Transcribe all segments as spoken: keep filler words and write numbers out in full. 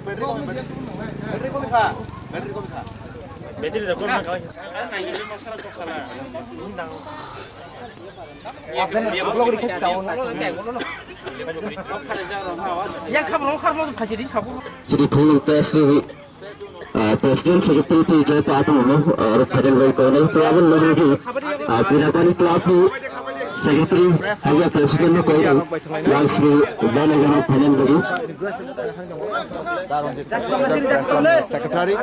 Chini khulung test ni, ah, President Secretary tei jai pa tong no, ah, oro phaideng roi koi nai. Tei aboni loge loge, ah, Binapani Club ni Secretary haiya President no koi nai. Yang Sri Bana Gana phaideng loge. Secretary.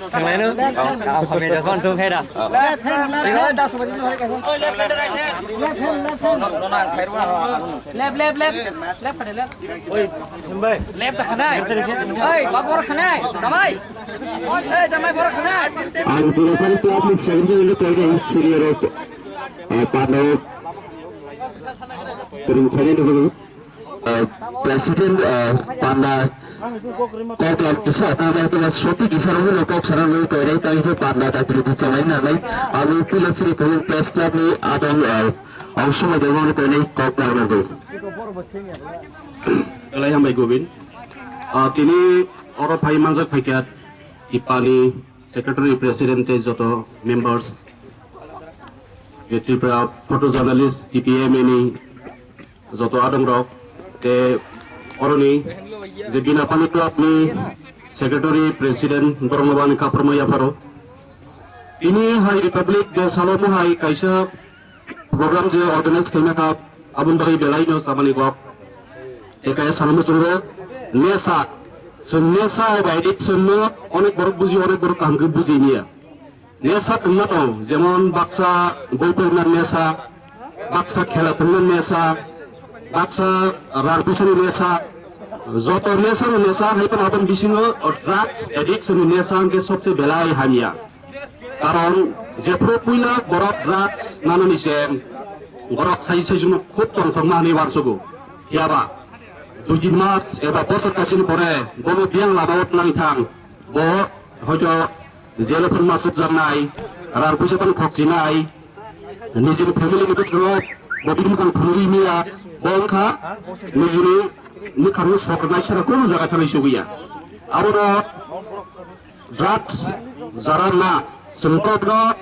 Thanglaino. Ang hamya jasman tu khaira. Left, left, left. Left, left, left. Left, left, left. Left, left. Left ta khanai. Oi, baba bor khanai. Jamai. Oi, jamai bor khanai. Ang Binapani Club ni Secretary ni koi nai senior, ah, Pandau. Kering kering dulu. Ah, President, ah, Panda kok yang kisa, tama kisa soti kisa rong lo kok sarang lo koi nai tang itu Panda tak itu cewek na nai. Ami pila Sri Pulung Press Club ni adong, ah, ang semua dewan koi nai kok na nai. Kalai hambai Gobin. Ah, tini oro phai manjak phaikha Tipani Secretary President tei joto members, Tripura Photo Journalist, T P M A ni joto adongrok, tei oroni je Binapani Club ni Secretary President borokno bani kaphorma yapharo. Tini hai Republic Day salo mohai kaisa program je organize khaina kha, aboni bagwi belai no samani kok. Tei kaya sanani chwngno nesa, chwng nesa eba addiction no onek borok buji, onek borok kaham khe buji niya. Nesa tongma tong, jemon baksa gol pokna nesa, baksa khela tongna nesa, baksa rang pusani nesa, joto nesa ni nesa hai phano aboni bisingo drugs addiction ni nesa hwnkhe sobse belai hamya. Karon jephru puila borok drugs nanani se borok sai sai jwngo khub tongthokma hwnwi uansugo. Phiyaba dui tin mas eba bosor kaisini pore bono biyang lama o twnang thang, bo hoito jelo phano masuk jaknai, rang puisa phano khokchinai, nijini family ni bwskango bo bini bwkhang phunugwi manya, bo wngkha nijini mwkhangno sokranai sara kunu jaga thangwi chugwiya. Abono drugs jara na chwng borokno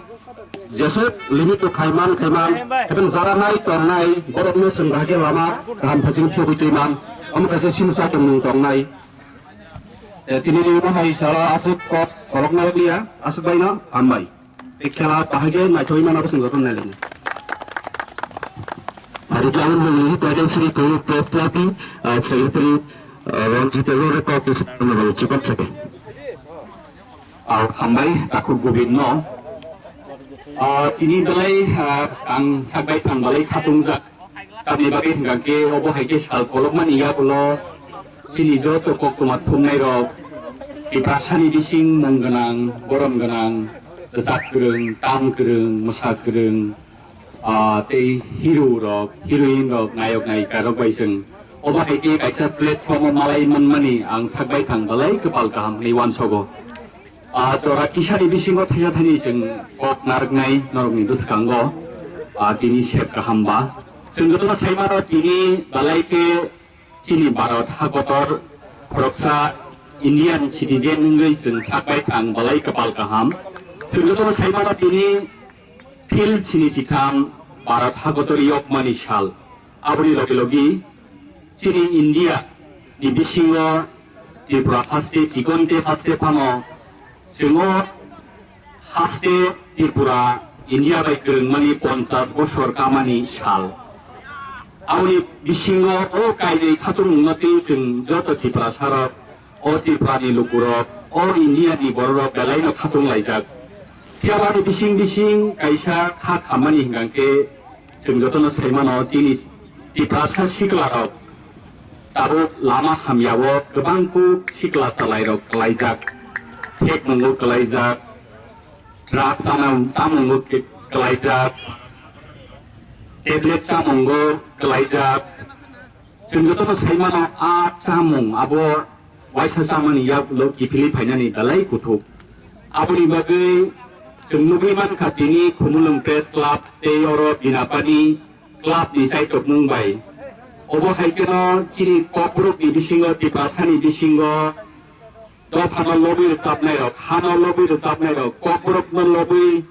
jese limit o khaiman khaiman, ebong jara nai tongnai borokno chwng bahai khe lama kaham phasing phiyogwi twiman, omo kaisa sinsa tongmung tongnai. Eh, tini ni omo hai sala aswk kok kolok narwk liya, aswk bai no hambai. Tei khela bahai khe naithogwi mano, bwswng joto nai lai. Hari khe ang nini Title Sri Kuru Press Club ni, ah, Secretary, ah, Ranjit Agrawal kok ni sakni bagwi chikon sake. Ang hambai takhuk Govind no. Ah, tini belai, ah, ang sakbai thang belai khatungjak. Tamni bagwi hwnkha khe obo hai khe sal kolokmani yagulo chini joto koktwma thumnairok Tiprasani bising mung gwnang, borom gwnang, rwchap kwrwng, tam kwrwng, mwsa kwrwng, ah, tei hero rok, heroine rok, nayok nayika rok bai chwng obo hai khe kaisa platform o malai manmani ang sakbai thang belai kwpal kaham hwnwi uansogo. Ah, jora kisani bisingo thaisa thani chwng kok narwknai norokni bwskango, ah, tini sep kaham ba. Chwng jotono sai mano tini belai khe chini Bharat hakotor khoroksa Indian citizen wngwi chwng sakbai thang belai kwpal kaham. Chwng jotono sai mano tini phil sini sitham Bharat hakotor yokmani sal. Aboni logi logi chini India ni bisingo Tripura haste chikon tei haste phano chwng o haste Tripura India bai kwrwngmani ponchas bosor kamani sal. Aboni bisingo o kainwi khatung wngno tei chwng joto Tripura sarok, o Tripura ni lukurok, o India ni bororok belai no khatung laijak. Phiya bani bising bising kaisa kha khammani hwnkha khe chwng jotono sai mano chini Tiprasa sikla rok tabuk lama hamya o kwbang kuk sikla chalai rok kwlaijak, phek mungo kwlaijak, drugs chamung, chamungo kwlaijak, tablet chamungo kwlaijak. Chwng jotono sai mano, a chamung abo waisa chamani yagulo kiphilwi phainani belai kuthuk. Aboni bagwi chwng nugwi mankha tini Khumulwng Press Club tei oro Binapani club ni chaitokmung bai. Obo hai kheno chini Kokborok ni bisingo, Tiprasa ni bisingo, dophano lobwi rwchapnai rok, hano lobwi rwchapnai rok, Kokborok no lobwi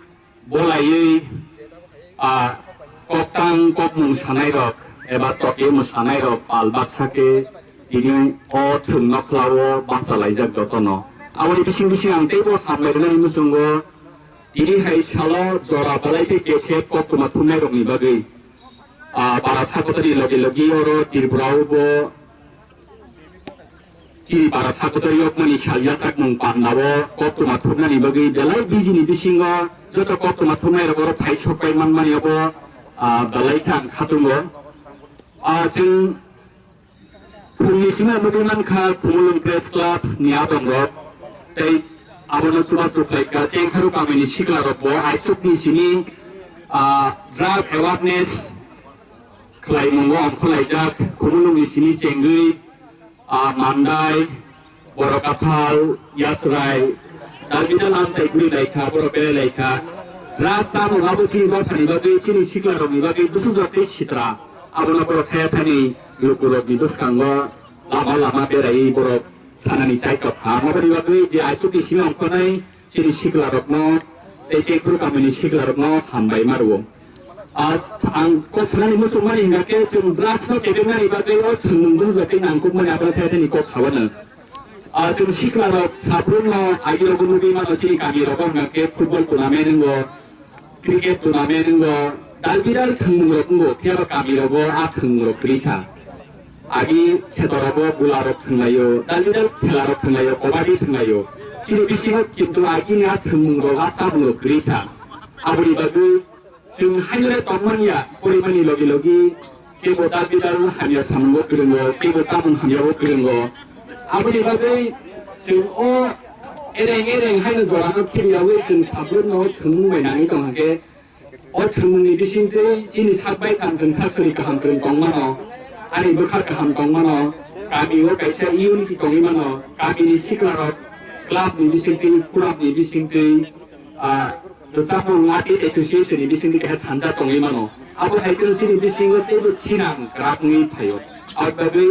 bolaiwi, a, koktang kokmung sanai rok eba totwi mwsanai rok pal baksa khe tini o thwng nokhlao bachalaijak jotono. Aboni bising bising ang teibo hambai rwnani muchungo tini hai salo jora belai khe kesep koktwma thumnai rokni bagwi, a, para thakothani logi logi oro Tripura o bo chini para thakothai yokmani salyasakmung pandao koktwma thumnani bagwi belai bijini bisingo joto koktwma thumnai rok oro phai sok pai manmani abo, ah, belai khe ang khatungo. Ah, chwng phungni simi nugwi mankha Khumulwng Press Club ni adong rok tei abono chubachu khlaikha Chengkharu kamini sikla rokbo aisukni simi, ah, drug awareness khlaimungo ongkhorlaijak Khumulwngni simi chengwi, ah, Mandai, Borokathal, Yachrai, Dalbidal amchai guri laikha, borok berai laikha. Ras chamung abo chini dophani bagwi, chini siklarokni bagwi bwswk jotoi sitra. Abono borok thaya thani lukurokni bwskango lama lama beraiwi borok sanani chaitok kha. Aboni bagwi je aichukni simi ongkhornai, chini siklarokno tei Chengkharu kamini siklarokno hambai ma rwo. Ah, ang kok sanani muchungmani hingkha khe chwng drugs no kebengmani bagwi o thwngmung bwsajagwi nangkukmani abono thai thani kok sabano. Ah, chwng siklarok sabrumno agirogo nugwi mano chini kamirok hingkha khe football tournament wngo, cricket tournament wngo, dal bidal thwngmungrok wngo, phiya ba kamirogo a thwngmungrok kwrwi kha. Agi khetorogo bularok thwnglaio, dal bidal khelarok thwnglaio, kabaddi thwnglaio. Chini bisingo kintu agini a thwngmungrok, a chamungrok kwrwi kha. Aboni bagwi chwng haino le tongmanya, porimani logi logi kebo dal bidal hamya samungo kwrwngo, kebo chamung hamyabo kwrwngo. Aboni bagwi chwng o ereng ereng haino jorano khibiyawi chwng sabrumno thwngmung bai nangwi tongkha khe, o thwngmungni bisingtwi chini sak bai tang chwng sak sori kaham kwrwng tongmano, ani bwkha kaham tongmano, kami o kaisa unity tongwi mano, kamini siklarok clubni bisingtwi, clubni bisingtwi, ah, rwchapmung artist association ni bisingtwi kaisa thansa tongwi mano. Abo hai kheno chini bisingo teibo thinang kwrak wngwi phaio. Aboni bagwi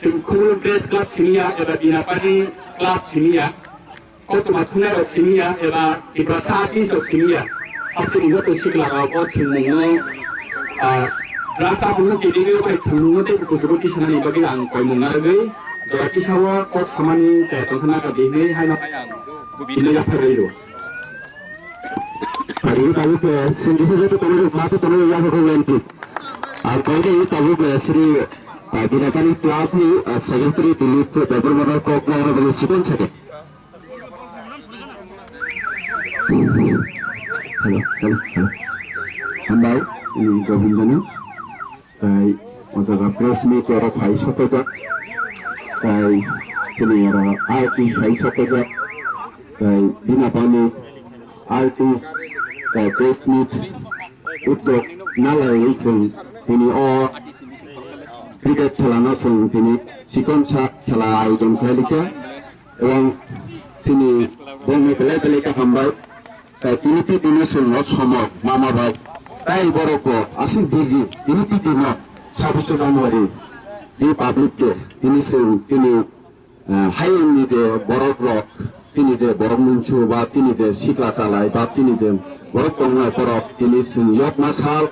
chwng Khumulwng Press Club simi ya eba Binapani Club simi ya, koktwma thumnairok simi ya eba Tiprasa artist rok simi ya. Hasteni joto siklarok o thwngmungno, ah, rasa mungno kebengwi bai thwngmungno tei kuchugo tisanani bagwi ang koimung narwgwi jora tisao kok samani chaya tongkha naka bini haino hai ang bini yaphar rwi rwo. Ari tabuk, eh, singkisa joto tono, mato tono, ya ko len please. Ang koi dei tabuk, eh, Sri, eh, Binapani Club ni, eh, Secretary Dilip Debbarma no kok na ro bini sikon sake. Hello, hello, hello. Hambai, ini Govinda no. Tai o jaga press meet oro phai sokojak. Tai chini oro artist phai sokojak. Tai Binapani artist, tai press meet uddog nalai chwng tini o cricket khela no chwng tini chikon sa khela ayojon khlai likha. Ebong chini bongni belai belai khe hambai. Tai tini twi tini chwng no somoi mama bai. Tai borok bo aswk busy tini twi tini sabbish January di public day tini chwng chini, eh, hayungni je borok rok chini je borok munchu ba chini je sikla chalai ba chini je borok tongnai borok tini chwng yokma sal.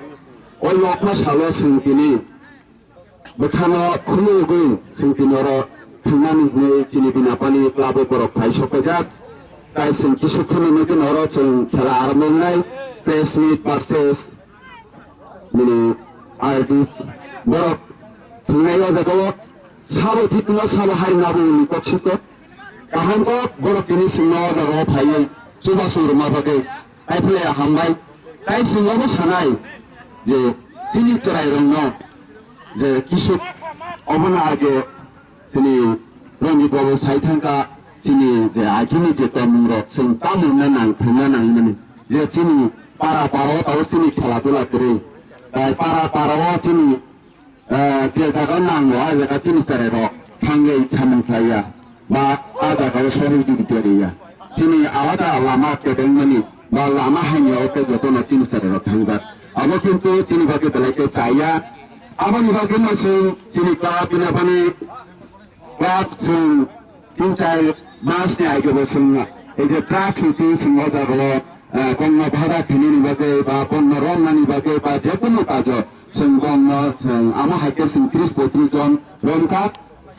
O yokma salo chwng tini bwkhano khulugwi chwng tini oro thwngmani hwnwi chini Binapani club o borok phai sokphaijak. Tai chwng kisuk kheno nugwi oro chwng khela arambo wngnai press meet versus nini artist borok thwngnai o jaga o sabo jitno sabo hai nabo ni kok sukok kaham kok borok tini chwngno o jaga o phaiwi chubachu rwma bagwi. Taiphile hambai, tai chwng obo sanai je chini chwrairokno je kisuk obono age chini Ranjit babu sai thangkha chini je agini je tongmungrok chwng tamo wngna nang thangna nangmani je chini para para o tabuk chini khela dula kwrwi tai para para o chini Ah, je jaga nango, a jaga chini chwrai rok thangwi samung khlaiya, ba a jaga o sohojogita riya. Chini alada lama kebengmani, ba lama hamya o tei jotono chini chwrai rok thangjak. Abo kintu chini bagwi belai khe chaya. Aboni bagwi no chwng chini club bini bani club chwng tin char mas ni aigebo chwng ei je drugs ni twi chwng o jaga o, eh, bongno bhara khainani bagwi ba bongno romnani bagwi ba jekunu kajo chwng bongno chwng amo hai khe chwng tris poitris jon romkha.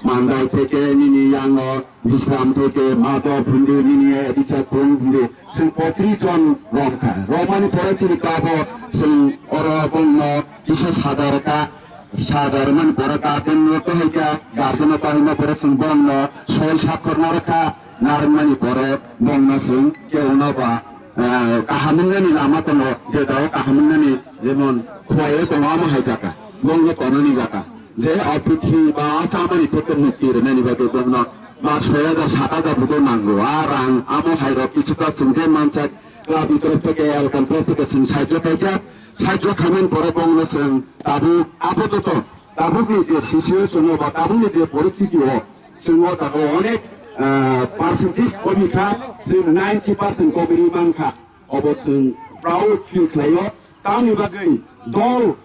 Mandai theke nini yango Bisram theke Madhav hindi nini Richard Pung hindi chwng potri jon romkha. Romani pore chini club o chwng oro bongno kisa saja rwkha. Saja rwmani pore guardian no kahaikha, guardian no kahaima pore chwng bongno soi sakkorna rwkha. Narwkmani pore bongno chwng keuno ba, eh, kaham wngnani lama tongo, je jagao kaham wngnani jemon khuaiwi tongo amo hai jaka, bongno tonani jaka. Je o prithibi ba o chamani theke mukti rwnani bagwi bongno ba soi hajar, sat hajar bwdai nango. A rang amo hai rok kichuka chwng je mansak club ni torof theke, elkam torof theke chwng side o paikha. Side o khaimani pore bongno chwng tabuk apatot tabukni je situation o ba tabukni je poristiti o chwng o jaga o onek, ah, percentage komi kha, chwng ninety percent komi rwi man kha. Obo chwng proud feel khlai o. Tamni bagwi dol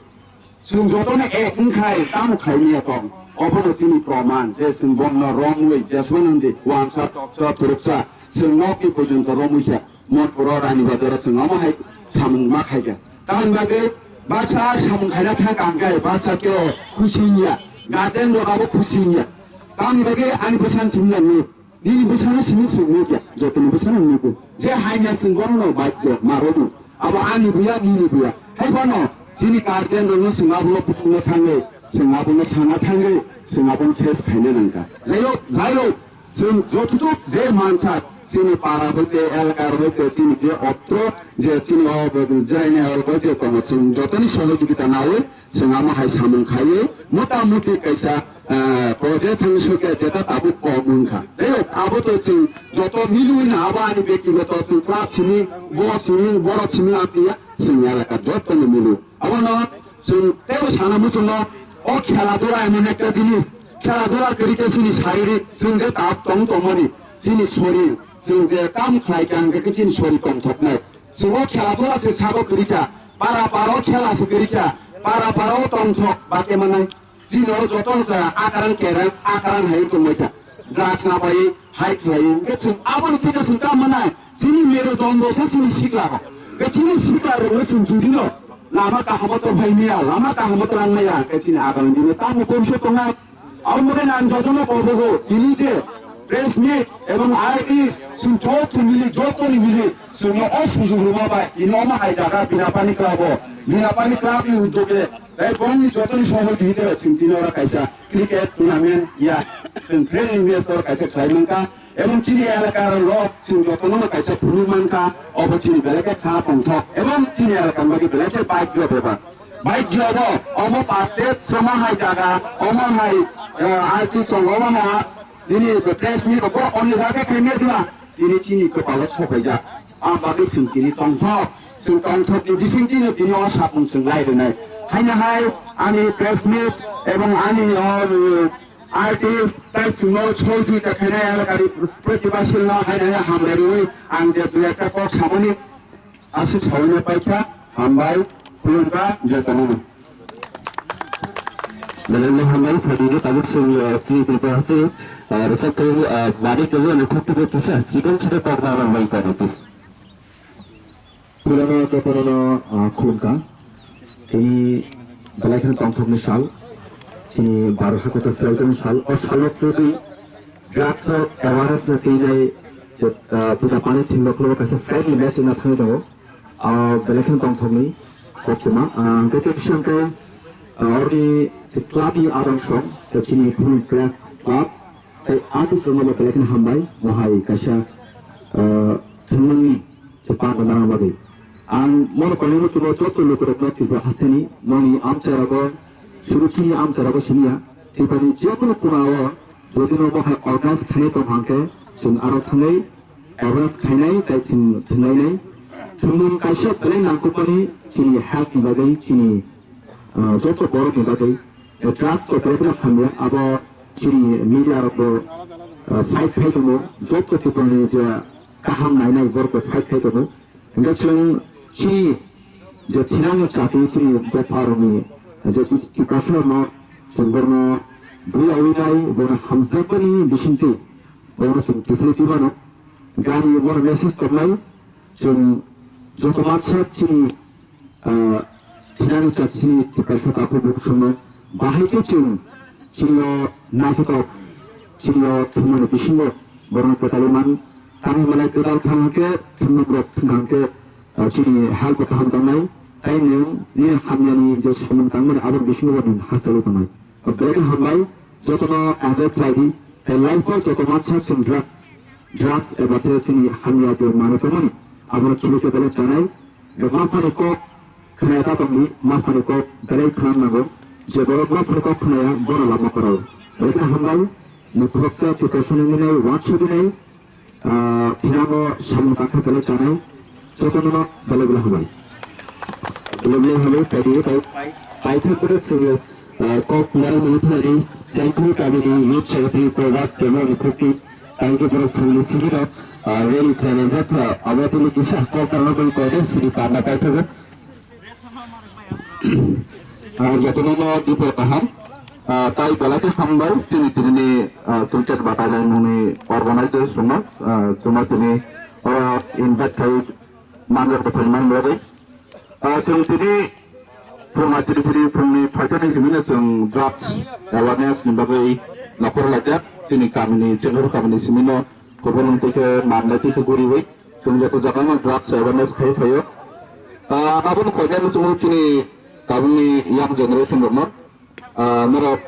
chwng jotono ek wng khai tamo khlai manya tong. Obono chini proman je chwng bongno romwi jesmano hindi wansa toksa turuksa chwng nokni porjonto romwi kha. Monpuro Rani Bazaro chwng omo hai samung ma khaikha. Tamni bagwi baksa samung khaina thang kha hwnkhe baksa khe o khusi wngya, guardian rok abo khusi wngya. Tamni bagwi ani bwsano simi ya nuk, nini bwsano simi simi nuk ya, jotoni bwsano nugo. Je haina chwng bono no baidyo ma rwdu. Abo ani buya, nini buya. Hai bono chini guardian rokno chwng abono kuchukna thangwi, chwng abono sana thangwi, chwng abono face khaina nangkha. Jaihok, jaihok, chwng jototuk je mansa, chini para hoite, elakar hoite, chini je otro, je chini o jeraini elgo je tongo, chwng jotoni sohojogita nawi, chwng amo hai samung khaiwi, mota moti kaisa, eh, project thangwi sokya jeta tabuk kok wngkha. Jaihok, abo to chwng joto milwi na abo ani bektigoto chwng club simi, bo simi, borok simi atiya, chwng elaka jotoni mulu. Abono chwng teibo sana muchungo, o khela dula emon ekta jinis, khela dula kwrwi khe chini saririk, chwng je tab tong tongmani, chini sori, chwng je kam khlai kha hwnkhe chini sori tongthoknai. Chwng o khela dula se sago kwrwi kha, para para o khela se kwrwi kha, para para o tongthok ba khe manai. Chini oro jotono chaya, akarang kerang, akarang hai tongbai kha. Drugs na bai, hai khlai, hwnkhe chwng aboni theke chwng tamo manai, chini merudondo se chini sikla rok. Hwnkhe chini sikla rok no chwng judi no, lama kahamo tong phai maya, lama kahamo twlang maya, hwnkhe chini agang dino tamo komse tongnai. Abo mane ang jotono kobogo, tini je press meet ebong artist, chwng joto mili, jotoni mili, chwngno o sujug rwma bai, tini omo hai jaga Binapani club o, Binapani club ni udoge, tei bongni jotoni sohor dihite chwng tini oro kaisa cricket tournament ya, chwng friendly match oro kaisa khlai mankha, ebong chini elaka rok chwng jotono kaisa phunuk mankha, obo chini belai khe kha tongthok, ebong chini elaka ni bagwi belai khe bike job eba. Bai jobo, omo parte, soma hai jaga, omo hai, eh, artist tongo, omo hai, nini press meet ko oni jaga khaimya diba, tini chini kopalo sopaijak. A bagwi chwng tini tongthok, chwng tongthok ni bising tini tini o sapung chwng lai rwnai. Haino hai, ani press meet, ebong ani o, eh, artist, tai chwngno sohojogita khainai elakari protibashilno haino hai hambai rwi, ang je dui ekta kok samani, Aswk saui no paikha, hambai, khulumkha, jotono no. Belai no hambai, phaidi no tabuk chwng, eh, chini Tripura hasteo, eh, rwchaptwi, eh, manwi tongo, ani khuk twibo kisa, chikon chikon kokno abo bai kha, please. Philano jotono no, ah, khulumkha. Tini belai kheno tongthokni sal, chini Bharat hakotor pheljak sal, o salo twiwi drugs rok awareness no twi nai, je, ah, Binapani thing rok kaisa friendly match wngna thangwi tongo. Ah, belai kheno tongthokni koktwma, ah, hwnkhe tei bising khe, ah, oroni club ni adong song, tei chini Phulwng Press Club, tei artist rokno bo belai kheno hambai, mohai kaisa, ah, thwngmungni je pang rwna bagwi. Ang mono tonwi muchungo joto lukurokno Tripura hasteni nokni amchai rogo, suru chini amchai rogo siniya, Tripurani jekunu kona o jodi no bo hai organize khainai tong hwnkhe, chwng aro thangwi awareness khainai tei chwng thwnglainai. Thwngmung kaisa belai nangkukmani chini health ni bagwi, chini ah, joto borok ni bagwi, eh, drugs to belai kheno hamya, abo chini media rok bo, ah, fight khai tongo, joto Tripura ni je kaham nainai borok bo fight khai tongo. Hingke chwng chini je thinani chati chini dopharokni je Tiprasarokno chwng borno buyawi nai, borno hamjakmani bisingtwi borokno chwng kiphilwi twimano. Gari borok message tongnai, chwng joto mansa chini, ah, thinani chati chini Tiprasa takhuk bukhuk songno bahai khe chwng chini o naithotok chini o thumani bisingo borokno kwtalwi man. Tamo hwnmale kwtal kha hwnkhe thumnaborok thwngkha hwnkhe, ah, chini health bo kaham tongnai. Tai nwng nini hamyani je samung tangmani aboni bisingo bo nwng hasteo tongnai. Belai khe hambai, jotono enjoy khlai di. Tai life o joto mansa chwng drug, drugs eba khe chini hamya je manwi tongmani, abono khibi khe belai chanai. Maphani kok khnaya ta tongdi, maphani kok belai khna nango. Je borok maphani kok khnaya, bono lama kwrwi. Belai khe hambai, nwng khoroksa preparation wngwi nai, wansugwi nai, ah, thinango samung tangkha belai chanai, jotono belai belai hambai. Belai belai hambai, paidi, pai, paithak bwrwi chwngno, ah, kok narwkmani thani, Chengkru kamini youth secretary Probhat Premoni Khukti, thank you borok phungni sigiro, ah, rally khlainai jatha, abo tini kisa kok narwkmani koide sini panda paithago. Ah, jotono no dipor kaham. Ah, tai belai khe hambai chini tini ni, ah, cricket batai lai mungni organizers rokno, ah, chuma tini oro invite khai manjak bathai man bagwi. Ah, chwng tini phung achiri chiri phungni phaitani simi no chwng drugs awareness ni bagwi nokhor laijak chini kamini Chengkru kamini simi no. Kubun twi khe manna twi khe guriwi chwng joto jagano drugs awareness khai phaio. Ah, aboni koinai muchungo chini tabukni young generation rokno, ah, norok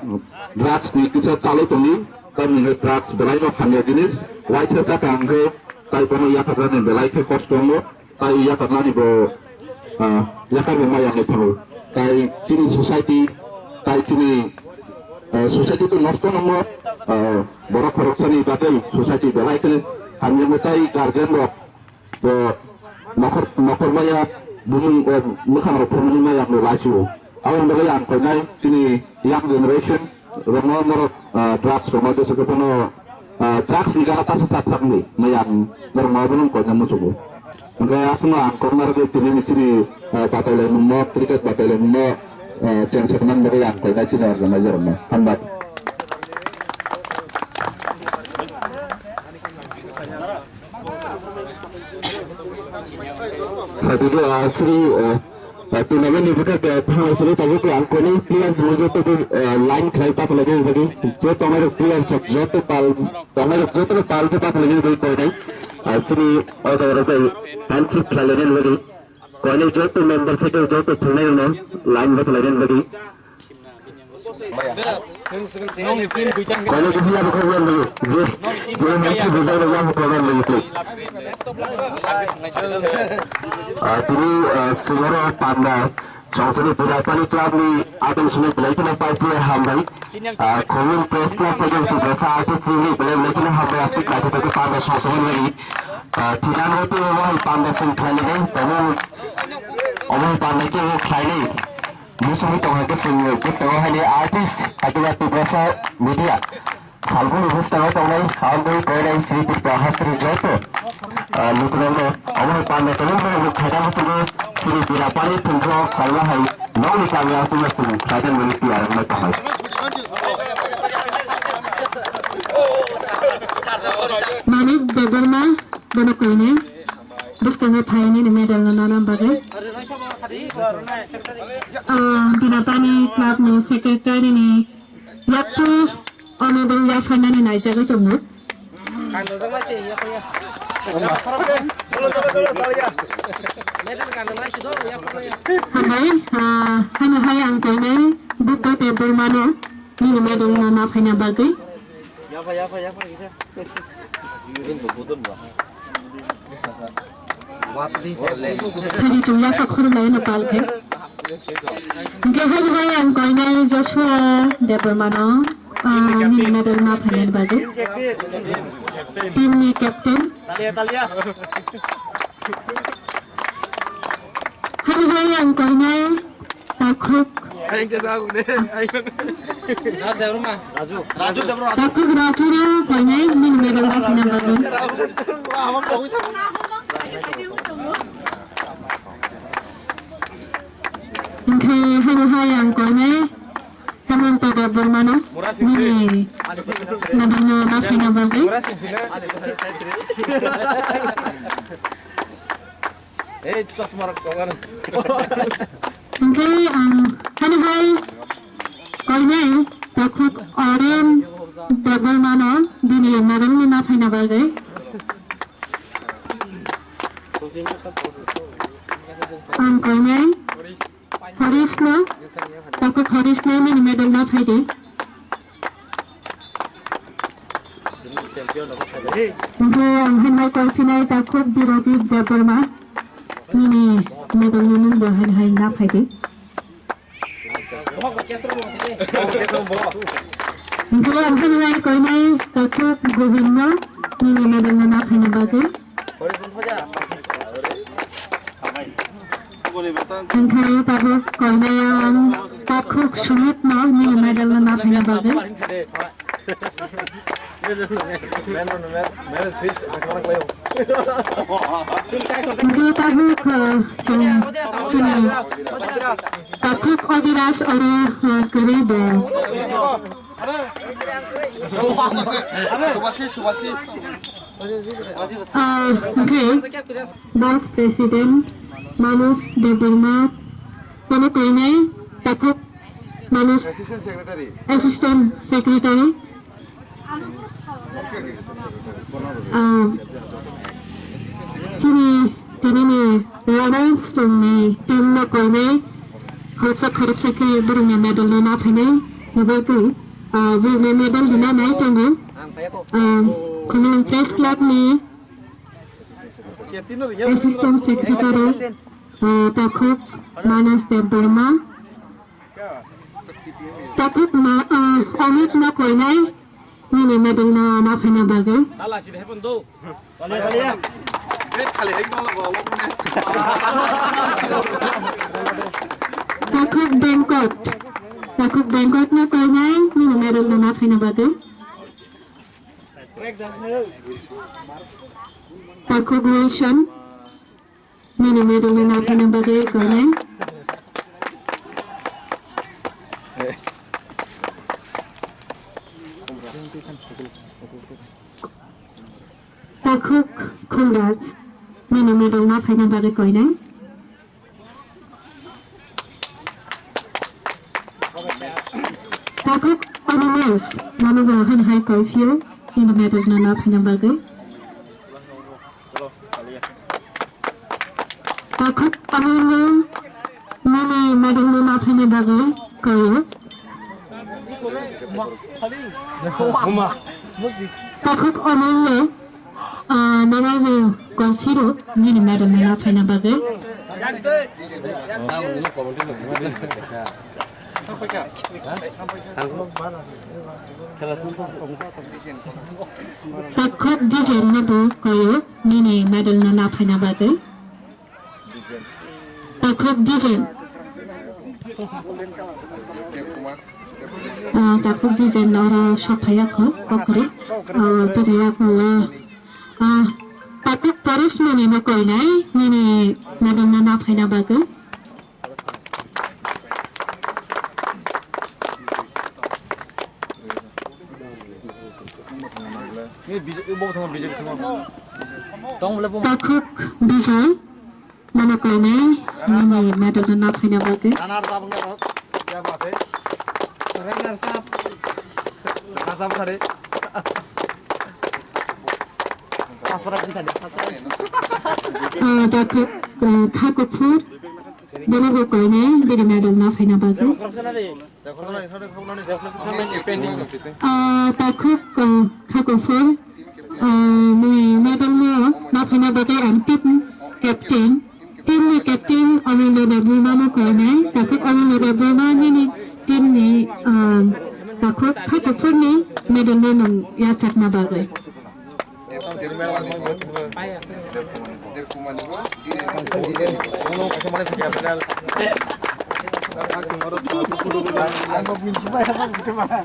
drugs ni kisa chalwi tongdi, tamni hwnkhe drugs belai no hamya jinis, waisa chakha hwnkhe tai bono yapharnani belai khe kosto wngo. Tai yakarnani bo, ah, yakar bo maya ni thango. Tai chini society, tai chini, ah, society to nosto nangmo, ah, borok khoroksani bagwi society belai kheno hamya, tai guardian rok bo nokhor, nokhor maya bumung, eh, mwkhang rok phunukni maya no lachiwo. Aboni bagwi ang koinai chini young generation rokno norok, ah, drugs rokno jesa khe bono, ah, drugs ni gana tasa ta thangdi hinwi ang norokno abono koina muchungo. Hwnkhe aswkno ang koknarwgwi tini ni chini, ah, batailaimungno, cricket batailaimungno, ah, chengsa kwnang bagwi ang koina chini organaizer rokno. Hambai. Sadi, ah, sri, ah, ah, tournament ni bwkha, ah, thanglai sini tabuk ang koni players bo joto bo, ah, line khlai pasalai bagwi, je tongnai rok players rok joto pal, tongnai rok joto no pal khe pasalai bagwi koinai, ah, sini o jaga rok bai handshake khlai lainani bagwi koinai joto member cycle joto thwngnai rok no line pasalai bagwi. Kono kisi yabu kau yang dulu. Je, je yang tu bisa yang kau yang dulu, please. Ah, tini, ah, singoro panda, songsoni Birapani club ni adong sini belai kena pai pia hambai. Ah, Khumlwng Press Club pai tu biasa artist ni belai belai kena hambai asik lagi tapi panda songsoni lagi. Ah, tidak ada tu wahai panda sing kali ni, tapi omai panda ke kali ni. Muchungwi tong hai khe chwng bwskango haini artist, haikhe Tiprasa media. Salboni bwskango tongnai, ang bai koinai Sri Tripura hasteni joto, ah, lukurokno omo hai panda tongwi borok khaida muchungo chini Birapani thwngkho kaima hai nokni kami aswk aswk khaida mani tiyar wngmai tong hai. Manik Debbarma, bono koinai bwskango phaini medal no nana bagwi. Ah, Binapani club ni secretary ni yaktu ono bang yapharnani naijagwi tongo. Hambai, ah, hano hai ang koinai Buddha Debbarma no nini medal no naphaina bagwi. Thani chwng yasa khorok laino pal khe. Hwnkhe hai hai ang koinai Joshua Debbarmano, ah, nini medal ma phainani bagwi. Team ni captain. Hai hai ang koinai Takhuk. Takhuk Raju no koinai nini medal ma phaina bagwi. Hano hai ang koinai Hemanta Debbarmano nini medalno naphaina bagwi. Ei, chosma rok kogar. Hingke ang hano hai koinai takhuk Oren Debbarmano bini medalno naphaina bagwi. Ang koinai Horisno, takhuk Horisno nini medal naphaidi. Hingke ang hwnwi koisinai takhuk Birojit Debbarma nini medalni mungbo hwnwi naphaidi. Hingke ang hwnwi koinai takhuk Govinno nini medalno naphaina bagwi. Hingke tabuk koinai ang takhuk Sumitno nini medalno naphaina bagwi. Hingke tabuk, ah, chwng, chini takhuk Abhilash oro, ah, kwrwi bo. Subhasis, Subhasis. Ah, hingke Vice President Manoj Debbarma, kono koinai takhuk Manoj Assistant Secretary. Ah, chini tinini Lions rokni team no koinai khoroksa khoroksa khe borokni medal no naphainai ni bagwi, ah, borokni medal rina nai tongo. Ah, Khumulwng Press Club ni Assistant Secretary, ah, takhuk Manas Debbarma. Takhuk ma, ah, Amit no koinai nini medal no naphaina bagwi. Takhuk Bengkot, takhuk Bengkot no koinai nini medal no naphaina bagwi. Takhuk Wilson. Nini medal no naphaina bagwi koinai. Takhuk Khumraj. Nini medal no naphaina bagwi koinai. Takhuk Animals. Nono bo hwn hai koi phio. Nini medal no naphaina bagwi. Takhuk Amulni nini medal no naphaina bagwi koyo. Takhuk Amulni, ah, nono bo koi phiro nini medal no naphaina bagwi. Takhuk Dijen no bo koyo nini medal no naphaina bagwi. Takhuk Dijen. Ah, takhuk Dijen oro sok phaiya kho, kokri. Ah, bini yakung o, ah, takhuk Paris mani no koinai nini medal no naphaina bagwi. Takhuk Bijay, nono koinai, nini medal no naphaina bagwi. Ah, takhuk, ah, Thakuphur, nono bo koinai, bini medal no naphaina bagwi. Ah, takhuk, ah, Thakuphur, ah, ni medal no naphaina bagwi ang team captain, team ni captain Anil Debbarma no koinai, takhuk Anil Debbarma nini team ni, ah, takhuk Thakuphur ni medal no nwng yachakna bagwi.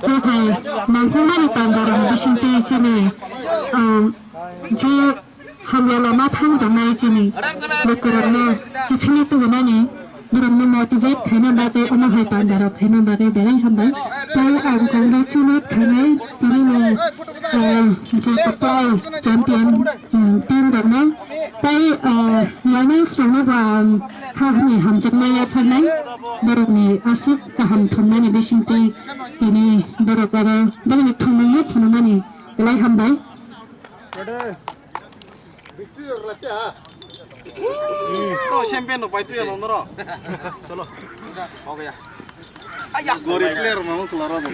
Hathai nangkukmani tongbarang bisingtwi chini, um, je hamya lama thang tongnai chini lukurokno kiphilwi tubunani Borokno motivate khaina bagwi, omo hai panda rok khaina bagwi belai hambai. Tei ang congratulate khainai tini ni, ah, je kwplai champion, um, team rokno. Tei, ah, learners rokno bo ang kha hwnwi hamjakma yapharnai. Borokni aswk kaham thumnani bisingtwi tini borok oro borokni thumnaino phunukmani belai hambai. To champion rok bai tuya nong noro. Chalo. Ho gaya. Aya, gorib player mamo sala ra do.